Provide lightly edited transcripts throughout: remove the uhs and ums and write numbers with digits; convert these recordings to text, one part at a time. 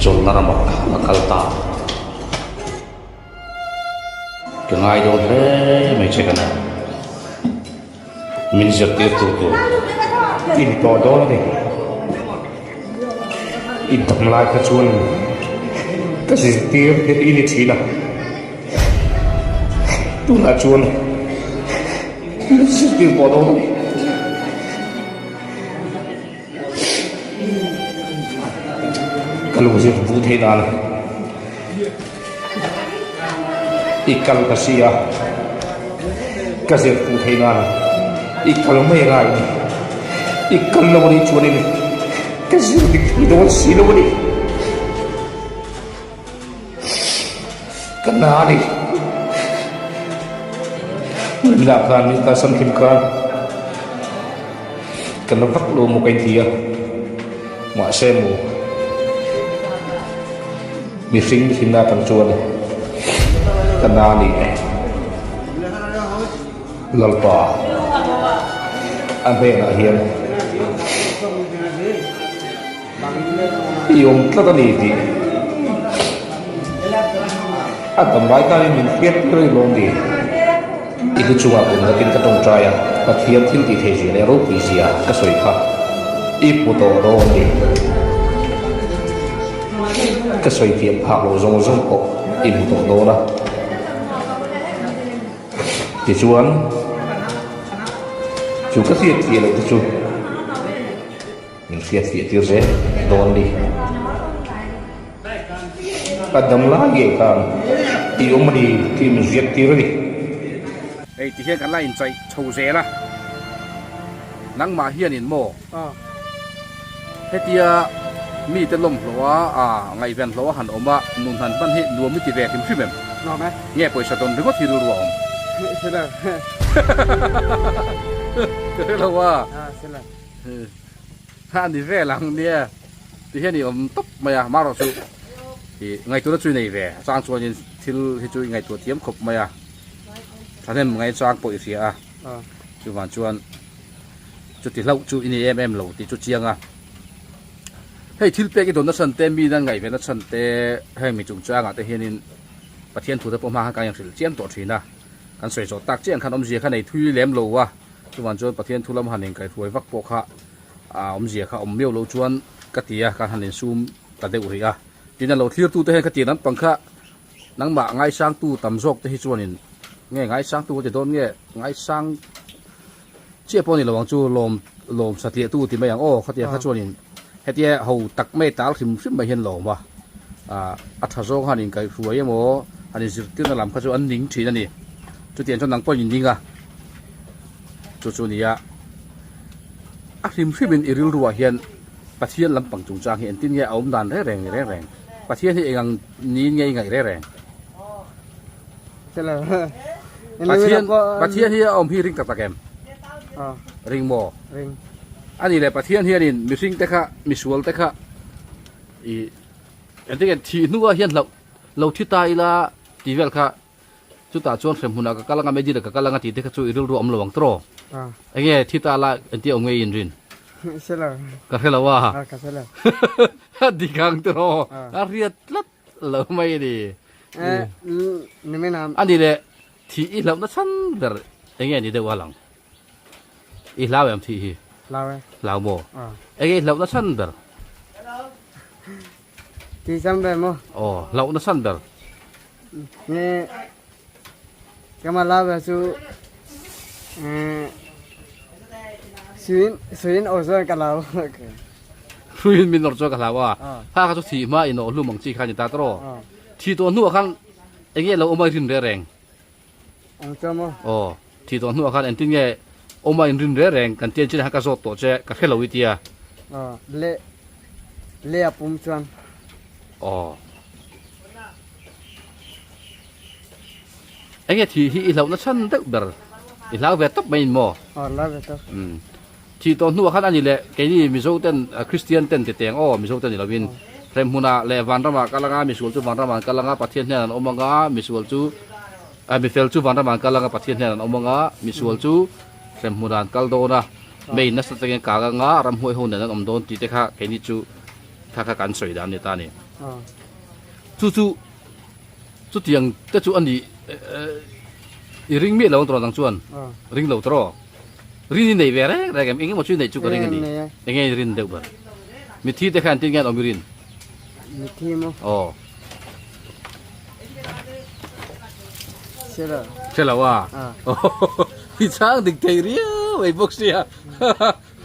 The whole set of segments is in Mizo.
Chawlhna ramah a kal ta. Ka ngai dawn hle mai che ka na. Min zirtir tu tur i ni tawh dawn a ni. I dam lai kha chuan ka zirtir te i ni thin a. Tunah chuan min zirtir tawh dawn a ni. Ka lo zir duh theih dan i kal ka si a, ka zir duh theih nan i kal mai a ngai a ni. I kal lo a nih chuanin ka zir dik thei dawn si lo a ni. Ka na a ni. Rinna khan min kalsan hlim khan ka na vak lo maw ka inti a, mahse maw mihring hlimna atang chuan ka na a ni e. Lalpa a hnenah hian I awm tlat a ni tih a dam lai tanin min hriat tir a ni lawm ni? I lu chungah kun nakin ka tawngtai a, Pathian thil tih theih zia leh ropui zia ka sawi kha i hmu tawh dawn a ni. Ka sawi thiam phak loh zawng zawng pawh i hmu tawh dawn a. Tichuan, chu ka hriat fiah loh te chu. Min hriat fiah tir zel dawn ni. Ka dam lai ngei khan i awm a ni tih min hriat tir a ni. Hei ti hian kan la inchaih chho zel a, nangmah hianin maw hetia mite lawm hlawh a, a ngaihven hlawh a han awm a, nun han hman hi nuam i ti ve hrim hrim em? Nuam e. Nge pawisa dawn ringawt hi rilru a awm? Hre lo. Hre lo a. Hre lo. A ni vel ang nia ti hian i awm tawp mai a marawh chu ih ngaihtuahna chu i nei ve a chang chuanin thil hi chu i ngaihtuah thiam khawp mai a thahnem ngai chang pawh i hria a chuvang chuan chuti hlauh chu i ni em em lo tih chu chiang a hei thil pek i dawnna chhan te mi nan ngaih ve na chhan te heng mi chungchangah te hianin Pathian thu te pawh hma khan kan inhrilh chiam tawh thin a kan sawi zawh tak chiah ang khan awmzia kha nei thui lem lo a. Chuvang chuan Pathian thu lam han inkaihruai vak pawh kha a awmzia kha awm miau lo chuan ka ti a, ka han insum ta deuh rih a. Tin a lo thlirtute hian khatiang lampang kha nangmah ngaisangtu tam zawk te hi chuanin nge ngaisangtu ka ti dawn nge ngaisang chiah pawh a ni lo ang chu lawm lawm satliahtu ti mai ang aw khatiang kha chuanin hetia ho tak mai tal hrim hrim mai hian lawm a, a tha zawng han inkaihruai emaw han inzirtirna lam kha chu an ning thin a ni. Chutiang chuan nang pawhin in ding a. Chu chu nia a hrim hrimin i rilruah hian Pathian lampang chungchang hi engtin nge a awm dan reng reng ni reng reng? Pathian hi engang niin nge i ngaih reng reng? Pathian Pathian hi a awm hi ring tak tak em? Ring maw? Ring. A nih leh Pathian hianin mihring te kha misual te kha i engtin nge thih hnuah hian hlauh lo thi ta ila tih vel kha Chutah chuan hremhmunah ka kal anga Medina ka kal anga tih te kha chu i rilru a awm lo ang tawh. Enge thi ta la entia awm nge i inrin? Hre lo. Ka hre lo a. Ka hre lo. A dik ang tawh. A hriat tlat lo mai a ni. Nimin a. A ni le thih i hlauhna chhan ber enge ni deuh a lang? I hlau em thih hi? Hlau e. Hlau maw? Enge i hlauhna chhan ber? Thih chhan ber maw? Aw, hlauhna chhan ber. Nge kama la ber chu suin suin awr chuan ka hlau. Suin min awr chuan ka hlau a. Kha kha chu thih hma in awh hlum ang chi kha ni ta tawh. Thih tawh hnuah khan enge lo awm a i rin reng reng? Ang chuan maw? Aw, thih tawh hnuah khan engtin nge awm a inrin reng reng kan tian chin ah khan ka zawt tawh che, ka hre lo i tia. Aw, le le a pum chuan. Aw. Enge thih hi i hlauhna chhan deuh ber, i hlau ve tawp mai in maw? Aw, hlau ve tawp. Umm. Thih tawh hnuah khan a ni leh keini Mizo ten Kristian ten ti teng aw Mizo ten ni lovin hremhmunah leh vanramah kal anga misual chu vanramah an kal anga Pathian hnen an awm anga misual chu mifel chu vanramah an kal anga Pathian hnen an awm anga misual chu hremhmunah an kal dawn a mei nasa takin kang anga ramhuai ho nen an awm dawn tih te kha keini chu kha kha kan sawi dan a ni ta a ni. Chu chu chutiang te chu a ni i ring miah lo ang tawh nang chuan ring lo tawh rin i nei ve reng reng em eng emaw chu i neih chu ka ring a ni eng nge i rin deuh ber mithi te khan tin nge an awm i rin mithi maw aw hre lo hre lo a i chhang dik thei riau mai bawk sia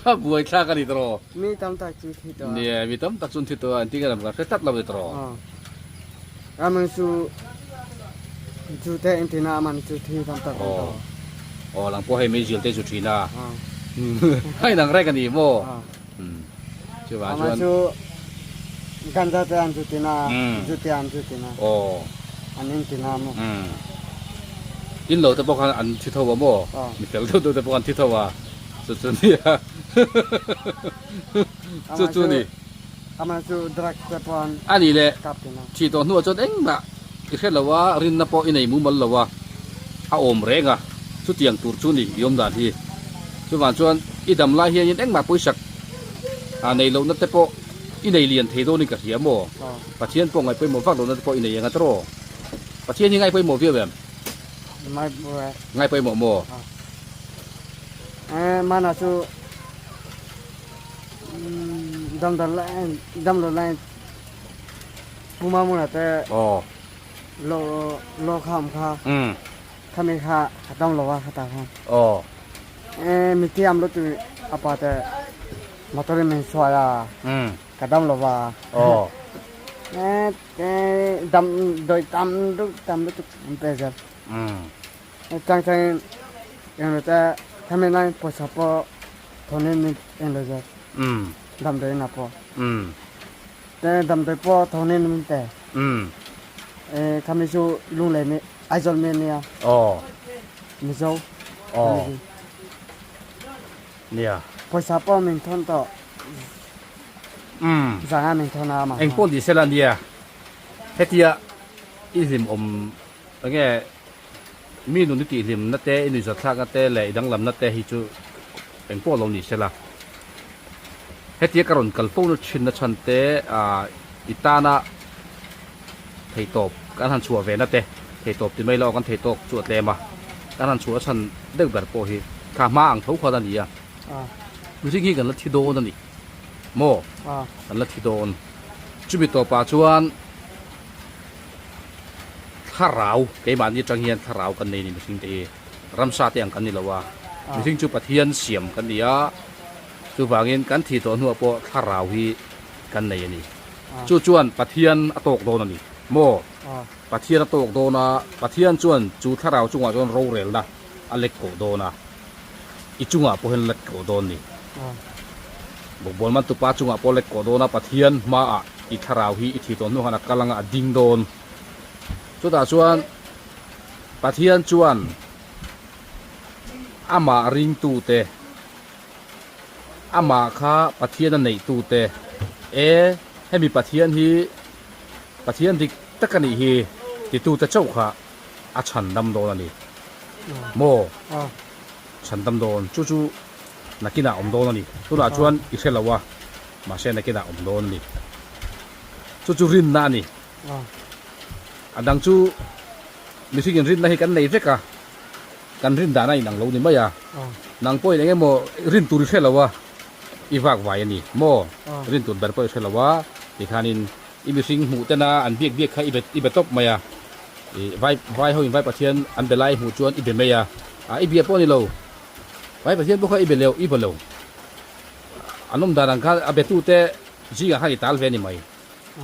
A buai thlak a ni tawh. Mi tam tak chu thi tawh a. Nia, mi tam tak chu an thi tawh a, engtin nge lam kan hre tlat lo a ni tawh. Aw. Aman chu chu te engtin a aman chu thi tam tak an tawh. Aw, lang pawh hei meizial te chu thin a. Aw. A inang reng a ni maw? Aw. Chuvang chuan. Aman chu ganja te an zu tin a, zu te an zu tin a. Aw. An intin a maw? In lo te pawh khan an thi tho a maw? Aw. Mi fel deuh deuh te pawh an thi tho a. Chu chu nia. Chu chu ni. Amah chu drug te pawh an A nih le, kap thin a. Thih tawh hnuah chuan engmah i hre lo a, rinna pawh i nei mumal lo a, a awm reng a, chutiang tur chu ni i awm dan hi. Chuvang chuan i dam lai hianin engmah pawisak a nei lohna te pawh i nei lian thei dawnin ka hria maw? Pathian pawh ngaih pawimawh vak lohna te pawh i nei eng a tawh? Pathian hi ngaih pawimawh viau em? Ngai pawimawh maw? Mana chu damdar lai damlo lai puma muna te lo lo kham kha khami kha dam lo wa khata kha mi tiam lo tu apa te motor min suaya ka dam lo wa Dam doi tam duk tam lutuk an pe zel. Chang chang eng te thami nai pawisa pawh thawnin min eng lo zel. Damdawi na pawh. Te damdawi pawh thawnin min pe. Khami chu Lunglei mi Aizawl mi ania. Mizo. Nia. Pawisa pawh min thawn tawh. Umm. Zanga min thawn a mah. Eng pawh ni sela nia. Hetia i hlim awm enge mi nun i tih hlim na te i nuihzat thlak na te leh i danglam na te hi chu eng pawh lo ni sela. Hetia ka rawn kal fo na thin na chhan te ah i tana theihtawp kan han chhuah ve na te theihtawp ti mai lo kan theihtawk chu a tlem a kan han chhuah chhan deuh ber pawh hi thla hma ang tho khan a ni a mihring hi kan la thi dawn a ni maw kan la thi dawn chumi tawpah chuan thlarau keimahni atang hian thlarau kan nei a ni mihring te hi ramsa te ang kan ni lo a mihring chu Pathian siam kan ni a chuvangin kan thih tawh hnuah pawh thlarau hi kan nei a ni. Chu chuan Pathian a tawk dawn a ni maw? Pathian a tawk dawn a, Pathian chuan chu thlarau chungah chuan rorelna a lek koh dawn a, i chungah pawh hian lek koh dawn ni. Bawkbawn mantupa chungah pawh lek koh dawn a, Pathian hmaah i thlarau hi i thi tawh hnu khan a kal anga a ding dawn. Chutah chuan Pathian chuan amah ringtute, Amah kha Pathian a neihtute e, hemi Pathian hi Pathian dik tak a nih hi titute chauh kha a chhandam dawn a ni maw? Chhandam dawn chu chu nakinah awm dawn a ni. Tunah chuan i hre lo a, mahse nakinah awm dawn a ni. Chu chu rinna a ni. A dang chu mihringin rinna hi kan nei vek a. Kan rin dan a inang lo ni mai a, nang pawhin eng emaw rin tur i hre lo a, i vak vai a ni maw? Rin tur ber pawh i hre lo a, tikhanin i mihring hmuh tena an biak biak kha i be i be tawp mai a, i vai vai ho in vai Pathian an be lai hmuh chuan i be mai a, a i bia pawh a ni lo, vai Pathian pawh kha i be leu i be lo, an awm dan ang kha a betute zingah khan i tal ve a ni mai.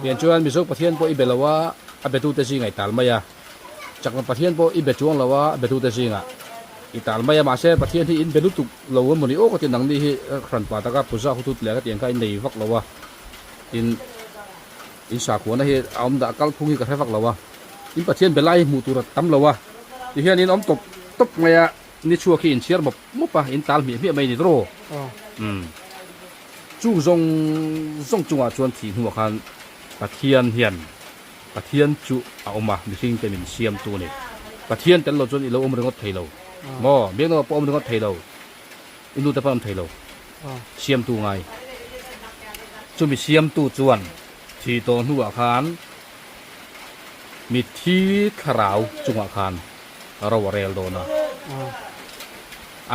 Pian chuan Mizo Pathian pawh i be lo a, a betute zingah i tal mai a. Chakna Pathian pawh i be chuang lo a, a betute zingah i tal mai a. Mahse, Pathian hi in be lutuk lo emaw ni aw ka ti nangni hi hranpa taka puja hutut leh ka ti ang kha in nei vak lo a. Tin, in sakhuana hi a awm dah kalphung hi ka hre vak lo a. In Pathian be lai hi hmuh tur a tam lo a. Tihian in awm tawp tawp mai a, ni chhuak hi in chhiar mawp mawp a, in tal hmiah hmiah mai a ni tawh. Umm. Chung zawng zawng chungah chuan thih hnuah khan Pathian hian Pathian chu a awm a, mihring te min siamtu a ni. Pathian tel lo chuan i lo awm ringawt thei lo maw? Biaknaw pawh awm ringawt thei lo, i nu te pawh an awm thei lo. Siamtu ngai. Chumi siamtu chuan. Thi tawh hnuah khan mitthi thlarau chungah khan ro a rel dawn a.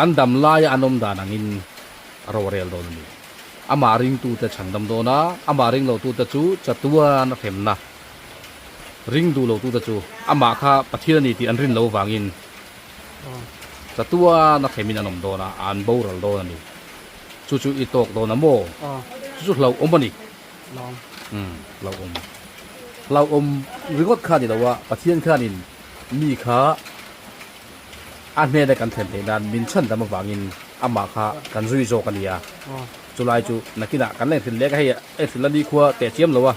An dam laia an awm dan angin ro a rel dawn a ni. Amah ringtute chhandam dawn a, amah ring lotute chu chatuan a hremna. Ring duh lotute chu amah kha Pathian a ni tih an rin lo vangin chatuan a hremin an awm dawn a, an boral dawn a ni. Chu chu i tawk dawn a maw? Chu chu hlauhawm a ni. Umm hlauhawm. Hlauhawm ringawt kha a ni lo a, Pathian khanin mi kha a hnena kan thlen theih nan min chhan dam avangin amah kha kan zui zawk a nia. Chulai chu nakinah kan leng hrilh lek a, hei en hrilh a nikhua teh chiam lo a,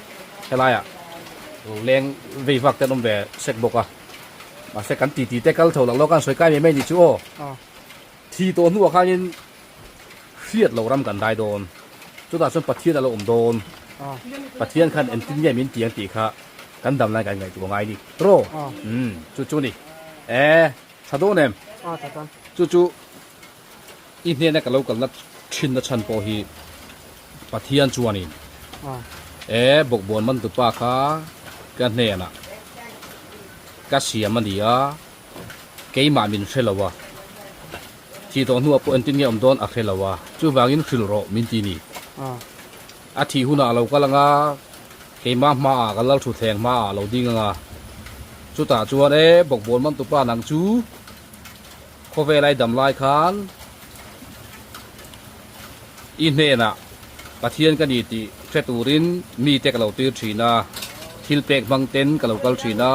helaiah leng vei vak te an awm ve sek bawk a. Mahse kan titi te kal tho lak lawk a an sawi kai mai mai ni chu aw. Thi tawh hnuah khanin hriat lo ram kan dai dawn. Chutah chuan Pathian a lo awm dawn. Pathian khan engtin nge min ti ang tih kha kan dam lai kan ngaihtuah ngai ni. Tiraw? Umm chu chu ni. E tha dawn em? Chu chu i hnena ka lo kalna thinna chhan pawh hi Pathian chuanin e bawkbawn mantupa kha ka hnenah ka siam a ni a. Keimah min hre lo a, thih tawh hnuah pawh entin nge awm dawn a hre lo a, chuvangin hrilh rawh min ti ni. A thih hunah a lo kal ang a, keimah hmaah ka lal thutthleng hmaah a lo ding ang a, chutah chuan e bawkbawn mantupa nang chu khawvel ai dam lai khan i hnenah Pathian ka ni tih hre turin mite ka lo tir thin a, thilpek hmang ten ka lo kal thin a.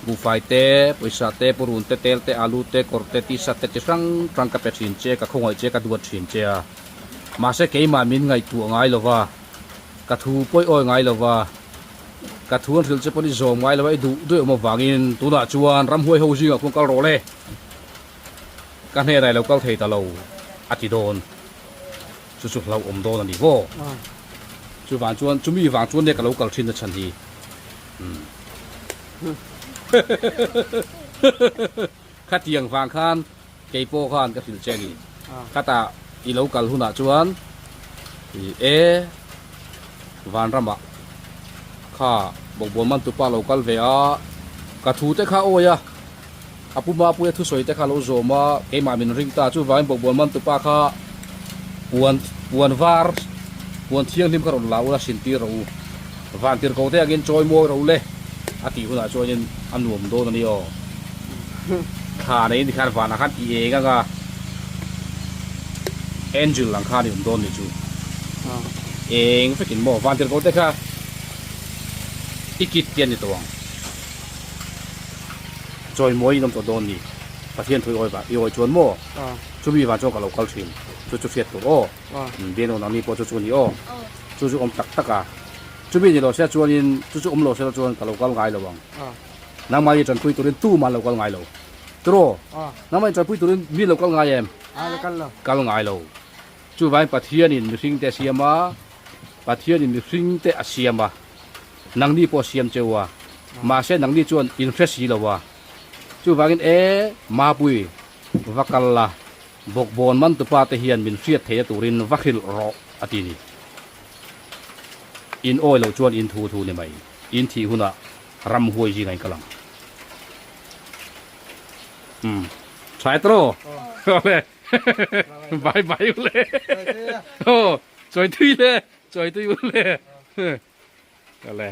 Buhfai te, pawisa te, purun te, tel te, alu te, kawr te, t-shirt te chi hrang hrang ka pe thin che, ka khawngaih che, ka duat thin che a. Mahse keimah min ngaihtuah ngai lo va, ka thu pawi awi ngai lo va, ka thu an hrilh che pawn i zawm ngai lo va, i duh duih awm avangin tunah chuan ramhuai ho zingah khuan kal rawh le, ka hnenah i lo kal thei ta lo a ti dawn. Chu chu hlauhawm dawn a ni maw? Chuvang chuan chumi vang chuan nia ka lo kal thin na chhan hi. Khatiang vang khan kei pawh khan ka hrilh che a ni. Khatah i lo kal hunah chuan e Vanramah kha bawkbawn mantupa lo kal ve a, ka thu te kha awi a, a pu Mapuia thusawi te kha lo zawm a, keimah min ring ta chuvangin bawkbawn mantupa kha puan puan var puan thianghlim kha rawn la ula sintir rawh u. Van tirhkoh te angin chawi mawi ro le a tih hunah chuanin a nuam dawn a ni aw. Thla neiin tikhan vanah khan i eng anga angel ang khan i awm dawn ni chu. Eng vekin maw van tirhkoh te kha i kit te a ni tawh ang. Chawi mawi in awm tawh dawn ni. Pathian thu i awi i awi chuan maw chumi van chuan ka lo kal thin chu chu hriat tur aw. Bian awn ang ni pawh chu chu a ni aw. Chu chu awm tak tak a, chumi ni lo se chuanin chu chu awm lo se chuan ka lo kal ngai lo ang. Nangmah hi tanpui turin tumah an lo kal ngai lo. Tiraw? Nangmah hi tanpui turin mi lo kal ngai em? Kal ngai lo. Chuvangin Pathianin mihringte a siam a, Pathianin mihringte a siam a, nangni pawh a siam cheu a, mahse nangni chuan in hre si lo a. Chuvangin e Mapui, va kal la, Bawkbawn mantupa te hian min hriat theihna turin va hrilh rawh a ti ni. In awi loh chuan in thu thu ni mai. In thih hunah ram huai zingah in kal ang. Umm. Tha e tawh. Awle. Bye bye ule. Aw. Chawi tui le. Chawi tui ule. Awle.